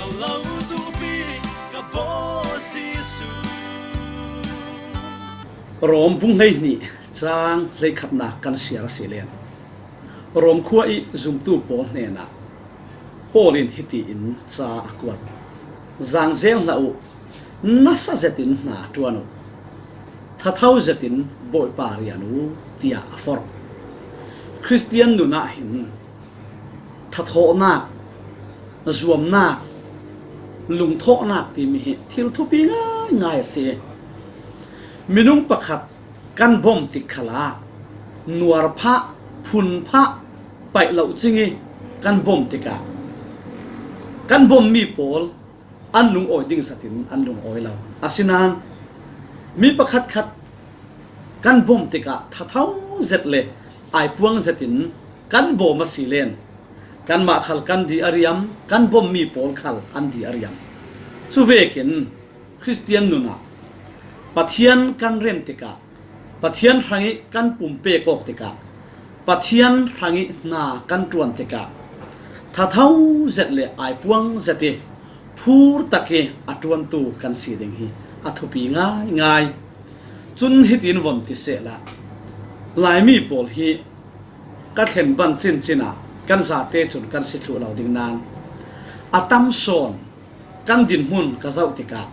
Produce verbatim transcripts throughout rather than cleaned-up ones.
Lo tupi ka Bawi Jesu. Rom bung hleihnih cang hleikhatnak kan siar a si len. Rom khua i zumtu pawl hnenah Paul in hitiin ca a kuat: Zangzel hlah uh, nasa zetin hna ṭuan uh, thatho zetin Bawipa rian uh, tiah a forh. Khristian nun ah hin thathawhnak, zuamnak, lungthawhnak timi hi thil thupi ngaingai a si. Minung pakhat kan bawm tik khalah nuar phah, phun phah, paih lo cing i kan bawm tikah kan bawmmi pawl an lungawi ding zatin an lungawi lo. Asinain mi pakhatkhat kan bawm tikah thatho zet le aipuang zetin kan bawm a si len, kanmah khal kan di a riam, kan bawmmi pawl khal an di a riam. Cuvekin Khristian nunah Pathian kan rem tikah, Pathian hrangih kan pumpek awk tikah, Pathian hrangih hna kan ṭuan tikah, thatho zet le aipuang zet i phur tak i a ṭuantu kan si ding hi a thupi ngaingai. Cun hitin von ti sehla, Laimi pawl hi ka thlen ban cincin ah kan zate cun kan si thluh lo ding nain a tam sawn kan dinhmun ka zoh tikah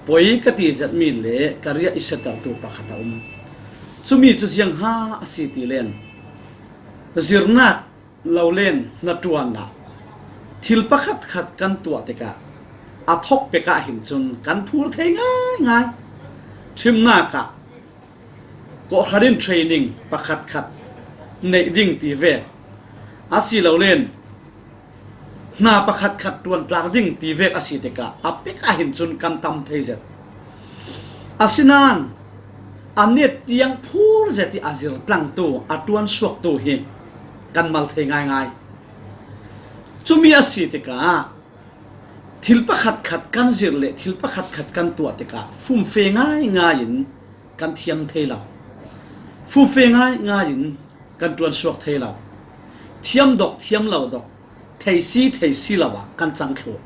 poi ka ti zetmi le ka riah i siatertu pakhat a um. Cumi cu ziangha a si ti len, zirnak lo len hnaṭuan ah thil pakhatkhat kan tuah tikah a thawk pek ah hin cun kan phur thei ngaingai. Ṭhimnak ah kawhhran in training pakhatkhat neih ding ti vek, asilole hna pakhatkhat ṭuantlak ding ti vek a si tikah a pek ah hin cun kan tam thei zet. Asinain a net tiang phur zet i a zirtlangtu, a ṭuansuaktu hi kan mal thei ngaingai. Cumi a si tikah thil pakhatkhat kan zir le thil pakhatkhat kan tuah tikah fumfe ngaingai in kan thiam thei lo. Fumfe ngaingai in kan ṭuansuak thei lo. Thiam dok, thiam lo dok, thei si, thei si lo ah kan cang thluh.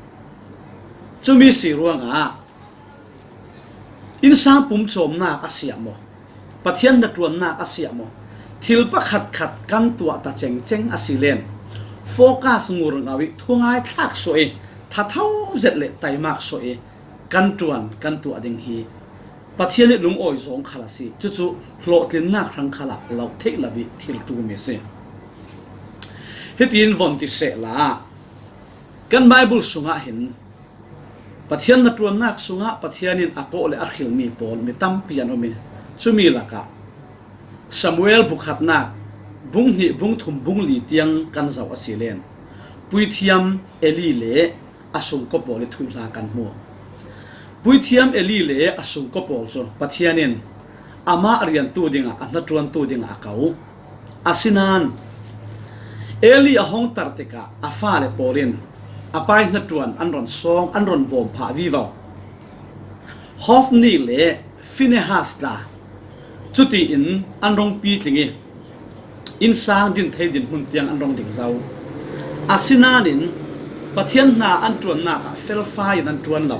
Cumi si ruangah innsang pumcawmnak a si ah maw, Pathian hnaṭuannak a si ah maw, thil pakhatkhat kan tuah ta cengceng a si len, focus ngurngau i thungai thlak suah i thatho zet le taimak suah i kan ṭuan, kan tuah ding hi Pathian nih lungawi zawng khal a si. Cucu hlawhtlinnak hrang khalah lo theih lo i thil ṭumi a si. Hitiin von ti sehla, kan Baibal sungah hin Pathian hnaṭuannak sungah Pathian in a kawh le a hrilmi pawl mi tampi an um i, cumi lakah Samuel bu khatnak, bung hnih, bung thum, bung li tiang kan zoh a si len, puithiam Eli le a sungkaw pawl i thuhla kan hmu. Puithiam Eli le a sungkaw pawl cu Pathian in amah riantu dingah, a hnaṭuantu dingah a ko. Asinain Eli a hongter tikah a fale pawl in a pai hnaṭuan an ron sawng, an ron bawm phah vivo. Hofni le Finehas tla cutiin an rong pitling i innsang din thei dinhmun tiang an rong ding zo. Asinain Pathian hna an ṭuannak ah felfai in an ṭuan lo.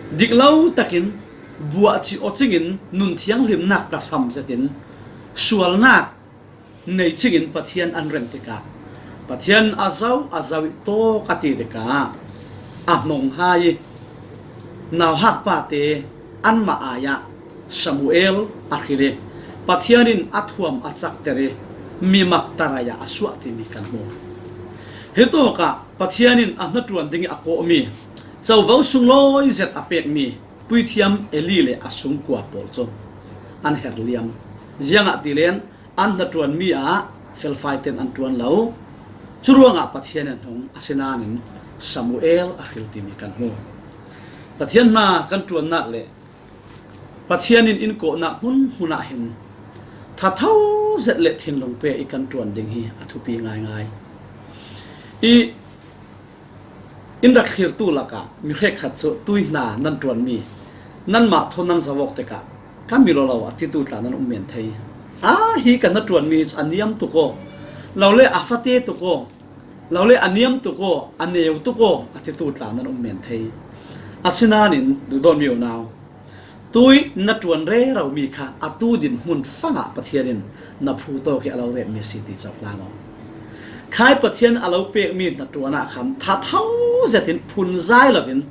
Dik lo takin buahcih aw cingin nun thianghlimnak tlasam zetin sualnak nei cingin Pathian an rem tikah Pathian a zo, a zo i tawk a ti tikah a hnong hai i nauhak pate anmah ai ah Samuel a hril i Pathian in a thuam a cakter i mi maktarai ah a suah timi kan hmu. Hitawkah Pathian in a hnaṭuan ding i a kawhmi, covo sunglawi zet a pekmi puithiam Eli le a sungkua pawl cu an herh liam. Ziangahtile an hnaṭuanmi ah felfai tein an ṭuan lo. Curuangah Pathian in a hnong, asinain Samuel a hril timi kan hmu. Pathian hna kan ṭuannak le Pathian in in kawhnak hmunhmun ah hin thatho zet le thinlung pek i kan ṭuan ding hi a thupi ngaingai. I in rak thlirtu lakah mi hrekkhat cu tui hna nan ṭuanmi, nanmah thawn nan zoh awk tikah ka mi lawlaw a titu tla nan um men thei. A hi kan hnaṭuanmi cu a niam tuk aw, lo le a fate tuk aw, Lo le a niam tuk aw, a neu tuk aw, a titu tla nan um men thei. Asinanin duhdawt mi unau, tui na ṭuan rero mi kha a tu din hmun fangah Pathian in na phu tawk i a lo rep mi a si ti cohlang aw. Khai Pathian a lo pek mi hnaṭuan ah khan thatho zetin phun zai lovin,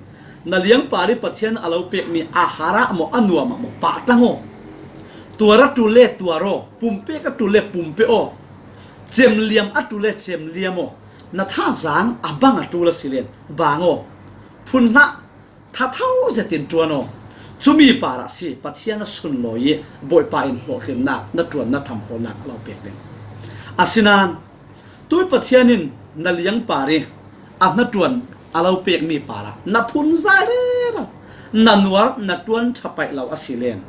na liangpa ri Pathian a lo pek mi a har ah maw, a nuam ah maw, pah tang aw. Tuar a ṭul le tuar aw, pumpek a ṭul le pumpek aw, cemliam a ṭul le cemliam aw, na thazaang a bang a ṭul a si len bang aw, phun hlah, thatho zetin ṭuan aw. Cumi parah si Pathian a sunlawi i Bawipa in hlawhtlinnak na ṭuan na thamhawlnak a lo pek ding. Asinan tui Pathian in na liangpa ri a hnaṭuan a lo pek mi parah na phun zai rero, na nuar na ṭuan ṭha paih lo a si len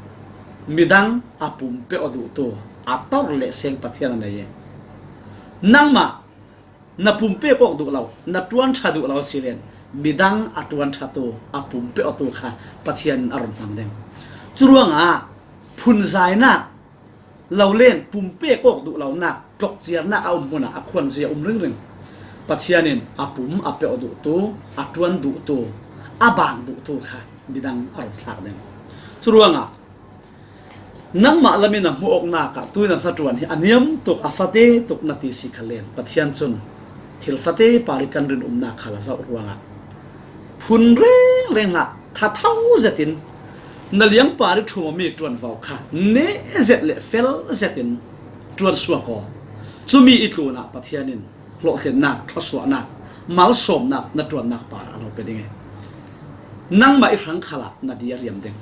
midang a pumpek aw duhtu a tor le seng Pathian a nei i, nangmah na pumpek awk duh lo, na ṭuan ṭha duh lo a si len midang a ṭuan ṭhatu, a pumpek awtu kha Pathian in a run hmang ding. Curuangah phun zainak lo len pumpek awk duh lonak, tlokciarnak a um hmunah a khuanzi a um ringring. Pathian in a pum a pek aw duhtu, a ṭuan duhtu, a bang duhtu kha midang a run thlak ding. Curuangah nangmah lamin a hmuh awknak ah tui na hnaṭuan hi a niam tuk, a fate tuk na ti si kha len Pathian cun thil fate par i kan rinumnak kha la zoh ruangah phun rengreng hlah, thatho zetin na liangpa ri ṭhum awmi ṭuanvo kha neh zet le fel zetin ṭuan suak aw. Cumi i tlunah Pathian in hlawhtlinnak, thlawsuahnak, malsawmnak na ṭuannak parah a lo pe ding i, nangmah i hrang khalah na di a riam ding.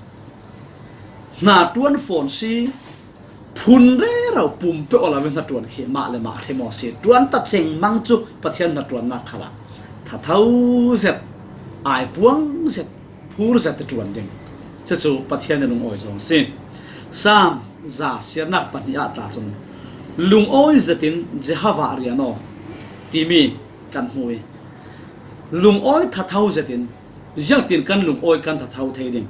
Hna ṭuan fawn si, phun rero pumpek aw lo i hnaṭuan khi mah le mah a hrim aw si. Ṭuan ta cengmang cu Pathian hnaṭuannak khalah thatho zet, aipuang zet, phur zet i ṭuan ding. Cucu Pathian i lungawi zong a si. Sam za siarnak pahnih ah tla cun lungawi zetin Jehovah rian aw timi kan hmu i, lungawi thatho zetin, ziangtin kan lungawi kan thatho thei ding?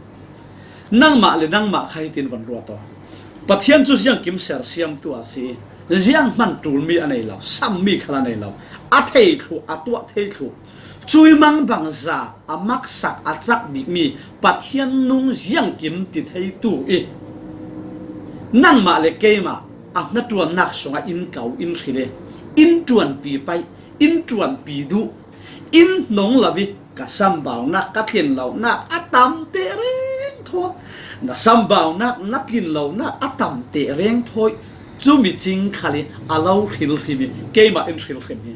Nangmah le nangmah kha hitin von ruat aw. Pathian cu ziangkim sersiamtu a si i, zianghman ṭulmi a nei lo, sammi khal a nei lo, a thei thluh, a tuah thei thluh, cui mangbangza a maksak, a cak bikmi Pathian nung ziangkim ti theitu i, nangmah le keimah a hnaṭuannak sungah in ko, in hril i, in ṭuanpi paih, in ṭuanpi duh, in hnong lo i ka sambaunak, ka tlin lonak a tam tehreng thawi, na sambaunak, na tlin lonak a tam tehreng thawi, cumi cing khal i a lo hrilhrim i, keimah in hrilhrim hi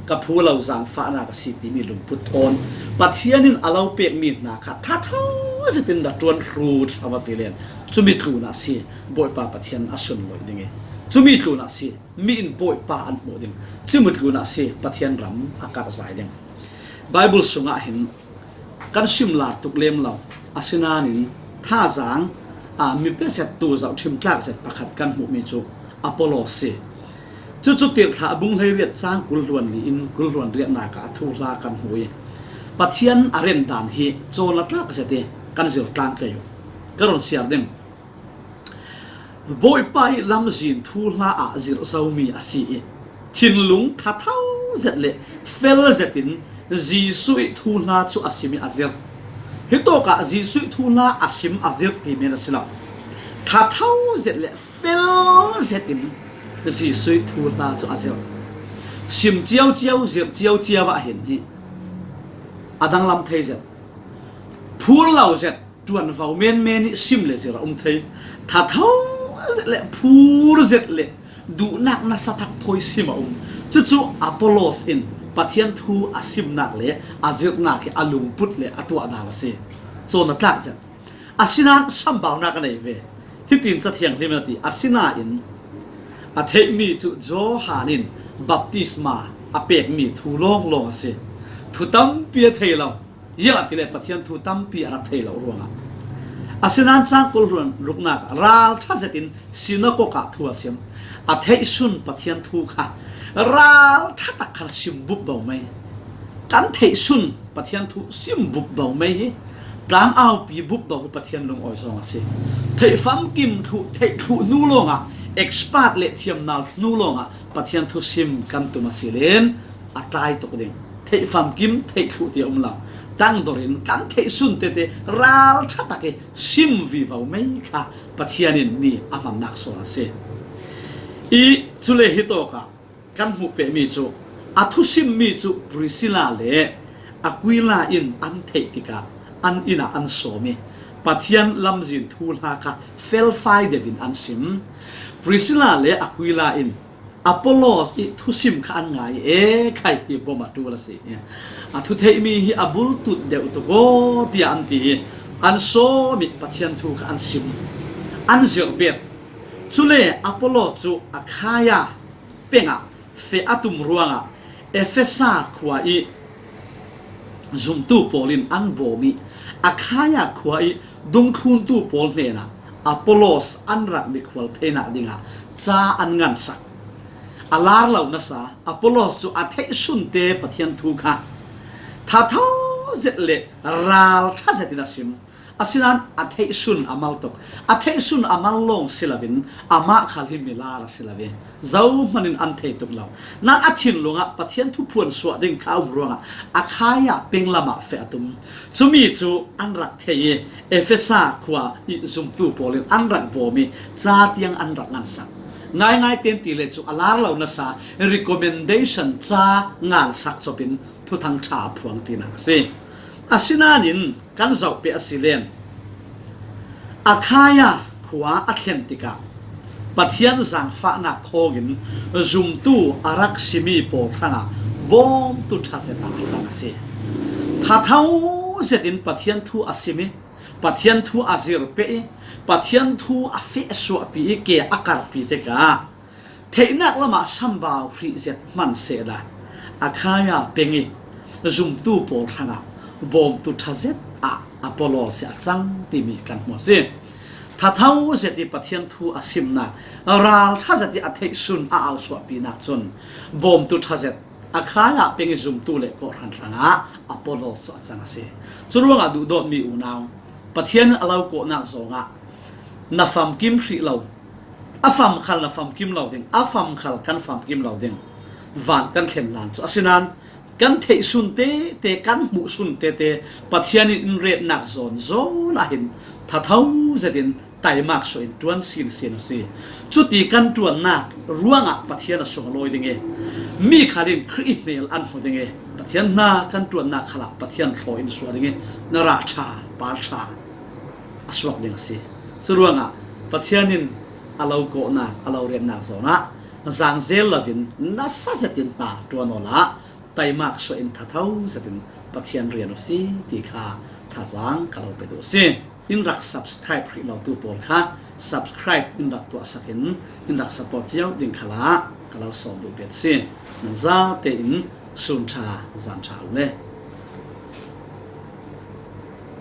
ka phu lo zaangfahnak a si timi lungput thawn Pathian in a lo pekmi hna kha thatho zetin na ṭuan hrut hlah a si len, cumi tlunah si Bawipa Pathian a sunlawih ding i, cumi tlunah si mi in Bawipa an hmuh ding, cumi tlunah si Pathian ram a karhzai ding. Bible sungah hin kan sim lar tuk lem lo, asinain thazaang, aa, mi pesettu zohṭhim tlak zet pakhat kan hmuhmi cu Apollos si. Cucu Tirhthlah bung hleiriat cang kul hluan li in kul hluan riatnak ah a thuhla kan hmu i, Pathian a ren dan hi cawn a tlak zet i kan zir tlang kei uh. Ka run siar ding. Bawipa i lamzin thuhla ah zirh zomi a si i, thinlung thatho zet le fel zetin Jesuh i thuhla cu a sim i a zirh. Hitawk ah Jesuh i thuhla a sim a zirh ti men a si lo. Thatho zet le fel zetin Jesuh i thuhla cu a zirh. Sim ciocio, zirh ciocio ah hin hi a danglam thei zet, phur lo zet, ṭuanvo menmen i sim le zir a um thei. Thatho zet le phur zet le duhnak nasa thak thawi sim a um. Cucu Apollos in Pathian thu a simnak le a zirhnak hi a lungput le a tuah dan a si. Cawn a tlak zet. Asinain sambaunak a nei ve. Hitin Ca Thianghlim in a ti, asinain a theihmi cu Johan in baptisma a pekmi thu lawnglawng a si. Thu tampi a thei lo. Ziangahtile Pathian thu tampi a rak thei lo ruangah. Asinain cang kul hluan ruknak ah ralṭha zetin sinagog ah thu a sim. A theihsun Pathian thu kha ralṭha tak khan a sim bup bo mei. Kan theihsun Pathian thu sim bup bo mei hi tlangaupi bup bo hi Pathian lungawi zong a si. Theih famkim thluh, theih thluh hnu lawngah, expert le thiamnal hnu lawngah Pathian thu sim kan tum a si len, a tlai tuk ding. Theih famkim, theih thluh ti a um lo. Tangdor in kan theih sun tete ralṭha tak i sim vivo mai kha Pathian in mi a hmannak sawn a si. I cule hi tawkah kan hmuh pehmi cu a thusimmi cu Priscilla le Aquila in an theih tikah an inn ah an sawm i Pathian lamzin thuhla kha felfai deuh in an sim. Priscilla le Aquila in Apollos i thusim kha an ngai i, e khai hi bom a ṭul a si. A thutheihmi hi a bultut deuh tuk aw, tiah an ti i an sawm i Pathian thu kha an sim, an zirh bet. Cule Apollos cu Akhaia peng ah feh a tum ruangah Efesa khua i zumtu pawl in an bawm i Akhaia khua i dungthluntu pawl hnenah Apollos an rak mikhual theinak dingah ca an ngansak. A lar lo nasa Apollos cu a theih sunte Pathian thu kha thatho zet le ralṭha zetin a sim. Asinain a theih sun a mal tuk. A theih sun a mal lawng si loin amah khal hi milar a si lo i zohman in an thei tuk lo. Nain a thinlung ah Pathian thuphuan suah ding kha a um ruangah Akhaia peng lamah feh a tum. Cumi cu an rak thei i Efesa khua i zumtu pawl in an rak bawm i ca tiang an rak ngansak. Ngaingai tein ti le cu a lar lo nasa recommendation ca ngansak copin Thuthang ṭha a phuang tinak a si. Asinain kan zoh peh a si len Akhaia khua a thlen tikah Pathian zaangfahnak thawngin zumtu a rak simi pawl hrangah bawmtu ṭha zet ah a cang a si. Thatho zetin Pathian thu a sim i Pathian thu a zir peh i Pathian thu a fehsuahpi i ke a karpi tikah theihnak lamah sambau hrih zet hman sehla Akhaia peng i zumtu pawl hrangah bawmtu ṭha zet ah Apollos hi a cang timi kan hmu a si. Thatho zet i Pathian thu a simnak, ralṭha zet i a theih sun a ausuahpinak cun bawmtu ṭha zet Akhaia peng i zumtu le kawhhran hrangah Apollos cu a cang a si. Cu ruangah duhdawtmi unau, Pathian in a lo kawhnak zongah na famkim hrih lo, a fam khal na famkim lo ding, a fam khal kan famkim lo ding, van kan thlen nan cu. Asinain kan theih sun tete, kan hmuh sun tete Pathian in in retnak zawn zawn ah hin thatho zetin taimak suah in ṭuan sinsin u si. Cuti kan ṭuannak ruangah Pathian a sunglawi ding i mi khal in Khrih i hmel an hmu ding i Pathian hna kan ṭuannak khalah Pathian thlaw in suah ding i na rah ṭha, pal ṭha a suak ding a si. Cu ruangah Pathian in a lo kawhnak, a lo retnak zawn ah zaangzel loin nasa zetin hna ṭuan awla taimak suah in thatho zetin Pathian rian u si ti kha thazaang ka lo pe duh a si. In rak subscribe hrih lotu pawl kha subscribe in rak tuahsak in, in rak support cio ding khalah ka lo sawm duh piat a si. Nan zate in sun ṭha, zan ṭha u le.